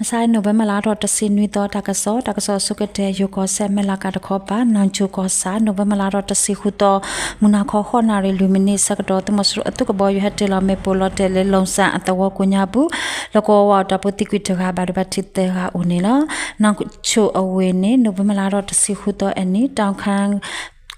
မုၢ်ဆါ နိၣ်ဝ့ဘၢၣ်လါထီၣ်တဆံနွံသီ တၢ်ကစီၣ်, တၢ်ကစီၣ်အဆိကတၢၢ် ယိၤကီၢ်စဲၣ် မဲၢ်လးကၤတခီပၤ နီၢ်ဆိၣ်ကီၢ်ဆၣ် နိၣ်ဝ့ဘၢၣ်လါထီၣ်တဆံဃုသီ မုၢ်နၤခီ ဃိးနၣ်ရံၣ်လွံၢ်မံးနံးဆၢကတီၢ် သုးမီၤစိရိၤအသုးကဘီယူၤ ဟဲတ့ၢ်လီၤမ့ၣ်ပိၢ်လီၤတဲာ်လၢ လိၣ်စၣ်အသဝီကိးညါပူၤ လီၢ်ကဝီၤဝးအီၣ်တၢ်ဖိသံကွံာ်တဂၤ ဘၣ်ဒိဘၣ်ထံးသၢဂၤအိၣ်န့ၣ်လီၤ. နီၢ်ဆိၣ်အဝ့ၢ်န့ၣ် နိၣ်ဝ့ဘၢၣ်လါထီၣ်တဆံဃုသီအနံၤ တီၣ်ခါ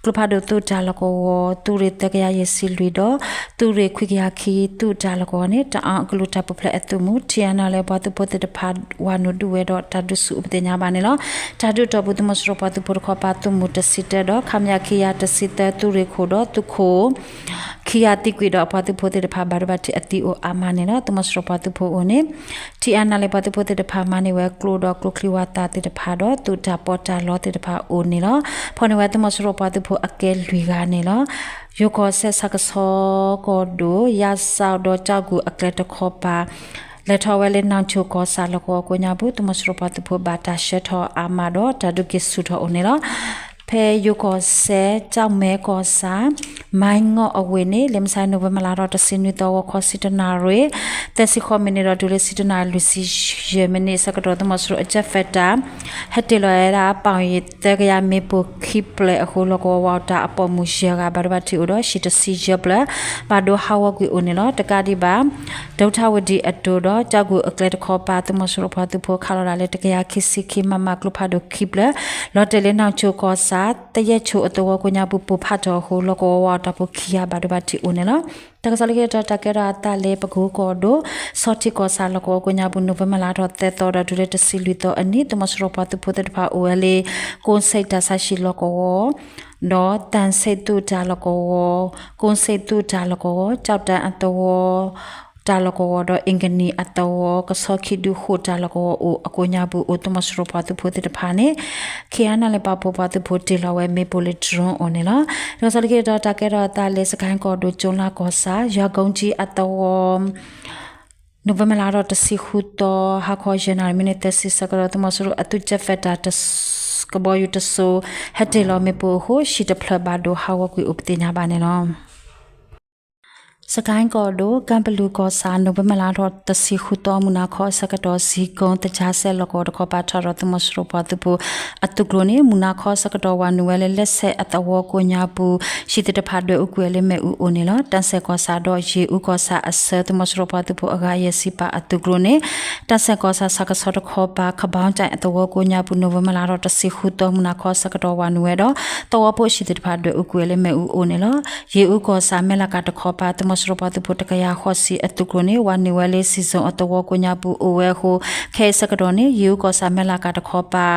ကျိဖးဒိၣ်သုးတၢ်လီၢ်ကဝီၤ သုးရ့ၣ်သၢကယၤယဲၢ်ဆံလွံၢ်ဒီး သုးရ့ၣ်ခွံကယၤခံ သုးတၢ်လီၢ်ကဝီၤန့ၣ် တအၣ်အကလုာ်တၢ်ပူၤဖျဲးအသုးမုၢ် ထံၣ်အါနၢ်လၢ ပှၤသုးဖိသ့ၣ်တဖၣ် ဝၤနုာ်ဒုးဝဲဒီးတၢ်ဒုးဆူၣ်အိၣ်ပသ့ၣ်ညါဘၣ်န့ၣ်လီၤ. တၢ်ဒုးတီၢ်ပူၤ သုးမီၤစိရိၤပှၤသုးဖိတခီပၤ သုးမုၢ်တဆံတၢဒီး ခမရ ခံကယၤတဆံသၢ သုးရ့ၣ်ခိၣ်ဒီးသုးခိၣ် ခံကယၤသံကွံာ်ဒီး ပှၤသုးဖိသ့ၣ်တဖၣ် ဘၣ်ဒိဘၣ်ထံးအသံအိၣ်အါမးန့ၣ်လီၤ. သုးမီၤစိရိၤပှၤသုးဖိအိၣ်န့ၣ် ထံၣ်အါနၢ်လၢ ပှၤသုးဖိသ့ၣ်တဖၣ် မၤန့ၢ်ဝဲကျိဒီးကျိချံဝၤသၣ်သ့ၣ်တဖၣ်ဒီး သုးတၢ်ပီးတၢ်လီသ့ၣ်တဖၣ်အိၣ်န့ၣ်လီၤ. ဖီၣ်န့ၢ်ဝဲသုးမီၤစိရိၤပှၤသုးဖိအကဲလွံၢ်ဂၤန့ၣ်လီၤ. ယိၤကီၢ်စဲၣ်ဆၣ်ကဆီကီၢ်ဒိၣ် ယါစၣ်ဒီးကၠီၣ်ကူၣ်အကျဲတခီပၤ လဲၤထီၣ်ဝဲလၢ နီၢ်ဆိၣ်ကီၢ်ဆၣ်လီၢ်ကဝီၤကိးညါပူၤ သုးမီၤစိရိၤပှၤသုးဖိဘၣ်တၢ်ဆှၢထီၣ်အါမးဒီး တၢ်ဒုးက့ၤဆူၣ်ထီၣ်အိၣ်န့ၣ်လီၤ. ဖဲယိၤကီၢ်စဲၣ် ကၠီၣ်မဲကီၢ်ဆၣ် မၤငီၣ်အဝ့ၢ်န့ၣ် လၢမုၢ်ဆါ နိၣ်ဝ့ဘၢၣ်လါထီၣ်တဆံနွံသီ ဂီၤခီဆံတၢနၣ်ရံၣ် သၢဆံဃိးမံးနံးဒီး တုၤလၢဆံတၢနၣ်ရံၣ်လွံၢ်ဆံယဲၢ်မံးနံးဆၢကတီၢ် သုးမီၤစိရိၤအ jet fighter ဟဲတ့ၢ်လီၤဝဲဒၣ် ပီၣ်ယံၤသၢကယၤမ့ၣ်ပိၢ်ခံဖျၢၣ်အဃိ လီၢ်ကဝီၤဝးအီၣ်တၢ်အပိာ်မုၣ်ယဲၢ်ဂၤ ဘၣ်ဒိဘၣ်ထံးအိၣ်ဒီး ဟံၣ်တဆံယဲၢ်ဖျၢၣ် ဘၣ်ဒိဟးဂီၤကွံာ်အိၣ်န့ၣ်လီၤ. တကးဒံးဘၣ် ဒူထၣ်ဝတံၣ်အဒိၣ်ဒီး ကၠီၣ်ကူၣ်အကျဲတခီပၤ သုးမီၤစိရိၤပှၤသုးဖိခးလီၤတၢ်လၢ တကယၤခံဆံခံ မမ ကျိဖးဒိၣ်ခံဖျၢၣ် လီၤတဲာ်လၢ နီၢ်ဆိၣ်ကီၢ်ဆၣ် သယဲၣ်ဆိၣ်အသဝီကိးညါပူၤ ပိၢ်ဖးထီၣ်အဃိ လီၢ်ကဝီၤဝးအီၣ်တၢ်ဖိခံဂၤ ဘၣ်ဒိဘၣ်ထံးအိၣ်န့ၣ်လီၤ. တၢ်ကစီၣ်လၢခံတတီၤ တၢ်ကဲထီၣ်အသးလၢ ပကိကီၢ်ဒိၣ် ဆီထံးကီၢ်ဆၣ်လီၢ်ကဝီၤကိးညါပူၤ နိၣ်ဝ့ဘၢၣ်လါထီၣ်သၢသီဒီး တုၤလၢတဆံလွံၢ်သီအနံၤ သုးမီၤစိရိၤပှၤသုးဖိသ့ၣ်တဖၣ်အိၣ်ဝဲလၢ ကိးစ့ၣ်တၢ်ဆါဟံၣ်လီၢ်ကဝီၤ ဒီးသၣ်စ့ၣ်သုးတၢ်လီၢ်ကဝီၤ, ကိးစ့ၣ်သုးတၢ်လီၢ်ကဝီၤ, ကၠီၣ်တၢ်အသဝီ တၢ်လီၢ်ကဝီၤဒီး အ့ၣ်ကနံၣ်အသဝီ ကဆီခံဒုဃိၣ်တၢ်လီၢ်ကဝီၤအိၣ်အကိးညါပူၤ အိၣ်သုးမီၤစိရိၤပှၤသုးဖိသ့ၣ်တဖၣ်န့ၣ် ခံဂၤန့ၣ်လၢ ပာ်ဖှိၣ်ပှၤသုးဖိတ့ၢ်လီၤဝဲမ့ၣ်ပိၢ်လၢ drone အိၣ်န့ၣ်လီၤ. တၢ်ကစီၣ်လၢခံတတီၤ တၢ်ကဲထီၣ်အသးလၢ စကဲၣ်ကီၢ်ဒိၣ် ကၠိလါကီၢ်ဆၣ် ယၤကိကၠံအသဝီ နိၣ်ဝ့ဘၢၣ်လါထီၣ်တဆံဃုသီ ဟါခီယဲၢ်နၣ်ရံၣ်မံးနံးသၢဆံဆၢကတီၢ် သုးမီၤစိရိၤအသုး jet fighter ကဘီယူၤတစိၤ ဟဲတ့ၢ်လီၤမ့ၣ်ပိၢ်အဃိ ဟံၣ်တဖျၢၣ်ဘၣ်ဒိဟးဂီၤကွံာ်အိၣ်ပသ့ၣ်ညါဘၣ်န့ၣ်လီၤ. စကဲၣ်ကီၢ်ဒိၣ် ကၢ်ပလူၤကီၢ်ဆၣ် နိၣ်ဝ့ဘၢၣ်လါထီၣ်တဆံဃုသီ မုၢ်နၤခီအဆၢကတီၢ် ဇံကုန်း သကြားစက်လီၢ်ကဝီၤတခီပၤ ထီၣ်ဒီးသုးမီၤစိရိၤပှၤသုးဖိအသုးကျိၤန့ၣ် မုၢ်နၤခီအဆၢကတီၢ် ဝၤနုာ်ဝဲလၢ လက်ဆယ် အသဝီကိးညါပူၤ ဟံၣ်သ့ၣ်တဖၣ်ဒွဲၣ်အူကွံာ်ဝဲလၢမ့ၣ်အူအိၣ်န့ၣ်လီၤ. တၢ်စဲၣ်ကီၢ်ဆၣ်ဒီး ယ့ၣ်အူကီၢ်ဆၣ်အဆၢ သုးမီၤစိရိၤပှၤသုးဖိအဂၤယဲၢ်ဆံပာ်အသုးကျိၤန့ၣ် တၢ်စဲၣ်ကီၢ်ဆၣ် ဆၣ်ကဆီတခီပၤ ခဘီကၠဲၣ်အသဝီကိးညါပူၤ နိၣ်ဝ့ဘၢၣ်လါထီၣ်တဆံဃုသီ မုၢ်နၤခီအဆၢကတီၢ်ဝၤနုာ်ဝဲဒီး သဝီဖိဟံၣ်သ့ၣ်တဖၣ်ဒွဲၣ်အူကွံာ်ဝဲလၢမ့ၣ်အူအိၣ်န့ၣ်လီၤ. ယ့ၣ်အူကီၢ်ဆၣ် မဲၢ်လးကၤတခီပၤ သုးမီၤစိရိၤပှၤသုးဖိတကယၤဃိးဆံအသုးကျိၤန့ၣ် ဝၤနုာ်ဝဲလၢ စံၣ်စိၤအသဝီကိးညါပူၤအိၣ်ဝဲအဃိ ခဲအံၤဆၢကတီၢ်န့ၣ် ယ့ၣ်အူကီၢ်ဆၣ် မဲၢ်လးကၤတခီပၤ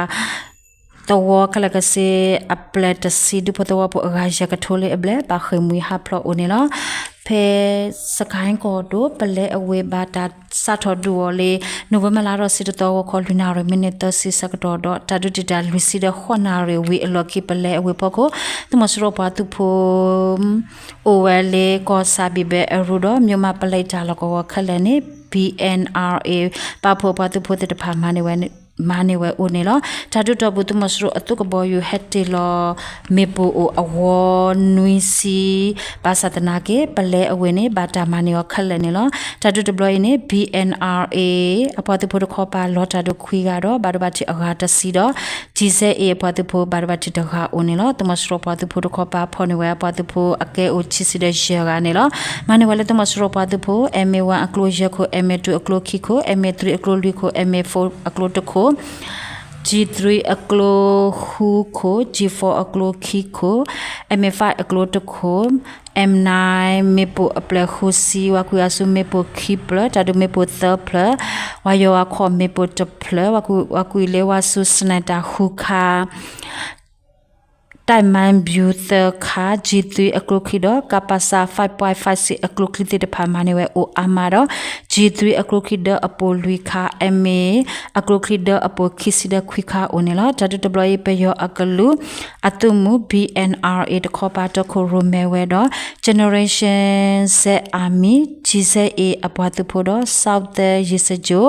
သဝီခဲလၢာ်ကဆ့ အပျဲၢ်တဆံ ဒူဖိသဝီဖိအဂၤယဲၢ်ကထိလၢအဘျဲၣ် ဘၣ်ဃ့ၢ်မှံဟးဖျိးအိၣ်န့ၣ်လီၤ. ဖဲ စကဲၣ်ကီၢ်ဒိၣ် ပလဲအဝ့ၢ်ဘၣ်တၢ်စးထီၣ်ဒုးအီၤလၢ နိၣ်ဝ့ဘၢၣ်လါထီၣ်တဆံတသီ ဂီၤခီလွံၢ်နၣ်ရံၣ်မံးနံးသၢဆံဆၢကတီၢ်ဒီး တၢ်ဒုးတံာ်တာ်လွံၢ်ဆံဒီးဃိးနၣ်ရံၣ်ဝံၤအလီၢ်ခံ ပလဲအဝ့ၢ်ဖီခိၣ် သုးမီၤစိရိၤပှၤသုးဖိ အိၣ်ဝဲလၢကီၢ်ဆၣ်ဘံၣ်ဘဲအရူဒီး မၠိၣ်မးပလဲတၢ်လီၢ်ကဝီၤခဲလၢာ်န့ၣ် ဘံၣ်အဲၣ်အၣ်အၣ်အ့ ပာ်ဖှိၣ်ပှၤသုးဖိသ့ၣ်တဖၣ် မၤန့ၢ်ဝဲအိၣ်န့ၣ်လီၤ. တၢ်ဒုးတီၢ်ပူၤ သုးမီၤစိရိၤအသုးကဘီယူၤဟဲတ့ၢ်လီၤ မ့ၣ်ပိၢ်အိၣ်အဝီနွံဆံ ဘၣ်ဆၣ်သနာ်က့ ပလဲအဝ့ၢ်န့ၣ် ဘၣ်တၢ်မၤန့ၢ်အီၤခဲလၢာ်န့ၣ်လီၤ. တၢ်ဒုးတဘျီအံၤန့ၣ် ဘံၣ်အဲၣ်အၣ်အၣ်အ့ အပှၤသုးဖိတခီပၤ လီၤတၢ်ဒုးခွံဂၤဒီး ဘၣ်ဒိဘၣ်ထံးအဂၤတဆံဒီး ဒ်စဲၣ်အ့ အပှၤသုးဖိဘၣ်ဒိဘၣ်ထံးတဂၤအိၣ်န့ၣ်လီၤ. သုးမီၤစိရိၤပှၤသုးဖိတခီပၤ ဖီၣ်န့ၢ်ဝဲအပှၤသုးဖိအကဲအိၣ်ဆံဆံဒီးယဲၢ်ဂၤန့ၣ်လီၤ. မၤန့ၢ်ဝဲလၢသုးမီၤစိရိၤပှၤသုးဖိ M A one အကျိယဲၢ်ခိၣ်, M A two အကျိခံခိၣ်, M A three အကျိလွံၢ်ခိၣ်, M A four အကျိတခိၣ်, G three အကျိဃုခိၣ်, G four အကျိခံခိၣ်, M A five အကျိတခိၣ်, M nine မ့ၣ်ပိၢ်အပျဲၢ်ဃုဆံ, ဝၤကွံာ်အစုမ့ၣ်ပိၢ်ခံဖျၢၣ်, တၢ်ဒုးမ့ၣ်ပိၢ်သၢဖျၢၣ်, ဝၤယီၤဝၤခီၣ်မ့ၣ်ပိၢ်တဖျၢၣ်, ဝၤကွံာ်လၢဝၤစု sniper ဃုခါ တၢ်မၤဘျူးသၢခါ, G three အကျိခံဒီး ကပစ five point five six အကျိချံသ့ၣ်တဖၣ် မၤန့ၢ်ဝဲအိၣ်အါမးဒီး G three အကျိခံဒီးအပိၢ်လွံၢ်ခါ, M A အကျိချံဒီးအပိၢ်ခံဆံဒီးခွံခါအိၣ်န့ၣ်လီၤ. တၢ်ဒုးတဘျီအံၤ ပယီၤအကလုာ် အသုးမုၢ် B N R A တခီပၤ တီခိၣ်ရိၣ်မဲဝဲဒီး Generation Z Army, G Z A အပှၤသုးဖိဒီး Southern ရေစကြို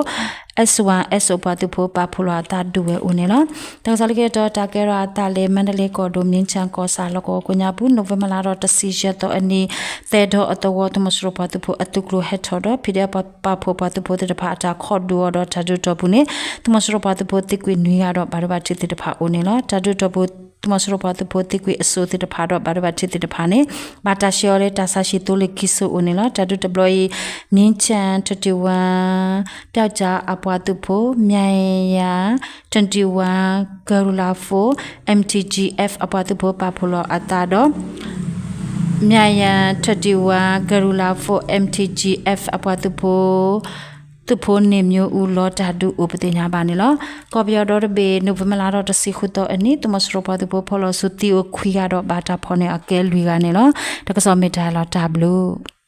S one S O ပှၤသုးဖိပာ်ဖှိၣ်လီၤအသးဒုးဝဲအိၣ်န့ၣ်လီၤ. တၢ်ကစီၣ်လၢက့ၤဒီး တၢ်ကဲထီၣ်အသးလၢ မါဒလ့ကီၢ်ဒိၣ် မ့ၣ်ဆၣ်ကီၢ်ဆၣ်လီၢ်ကဝီၤကိးညါပူၤ နိၣ်ဝ့ဘၢၣ်လါဒီးတဆံယဲၢ်သီအနံၤ သဲဒီအသဝီ သုးမီၤစိရိၤပှၤသုးဖိအသုးကျိၤဟဲထီၣ်ဒီး ဖံးဒဲးပာ်ဖှိၣ်ပှၤသုးဖိသ့ၣ်တဖၣ်အတၢ်ခိးဒုးအီၤဒီး တၢ်ဒုးတီၢ်ပူၤန့ၣ် သုးမီၤစိရိၤပှၤသုးဖိသံကွံာ်နွံဂၤဒီး ဘၣ်ဒိဘၣ်ထံးသ့ၣ်တဖၣ်အိၣ်န့ၣ်လီၤ. တၢ်ဒုးတီၢ်ပူၤ သုးမီၤစိရိၤပှၤသုးဖိသံကွံာ်အစိၣ်သ့ၣ်တဖၣ်ဒီး ဘၣ်ဒိဘၣ်ထံးသ့ၣ်တဖၣ်န့ၣ် ဘၣ်တၢ်ဆှၢအီၤလၢတၢ်ဆါဟံၣ်သိလ့ၣ်ခံစိၣ်အိၣ်န့ၣ်လီၤ. တၢ်ဒုးတဘျီအံၤ မ့ၣ်ဆၣ် twenty-one ပျောက်ကျားအပှၤသုးဖိ မၠၣ်ယၣ် twenty-one Guerrilla Force M T G F အပှၤသုးဖိပာ်ဖှိၣ်လီၤအသးဒီး မၠၣ်ယၣ် twenty-one Guerrilla Force M T G F အပှၤသုးဖိ သုးဖိန့ၣ် မၠိအူလီၤတၢ်ဒုးအိၣ်ပသ့ၣ်ညါဘၣ်န့ၣ်လီၤ. ကီၢ်ပယီၤဒီတဘ့ၣ် နိၣ်ဝ့ဘၢၣ်လါဒီးတဆံဃုသီအနံၤ သုးမီၤစိရိၤပှၤသုးဖိဖီၣ်လီၤဆူသံအိၣ်ခွံဂၤဒီး ဘၣ်တၢ်ဖီၣ်န့ၢ်အကဲလွံၢ်ဂၤန့ၣ်လီၤ. တၢ်ကစီၣ်မ့ၢ်တၢ်လီၤတၢ်ဘျုး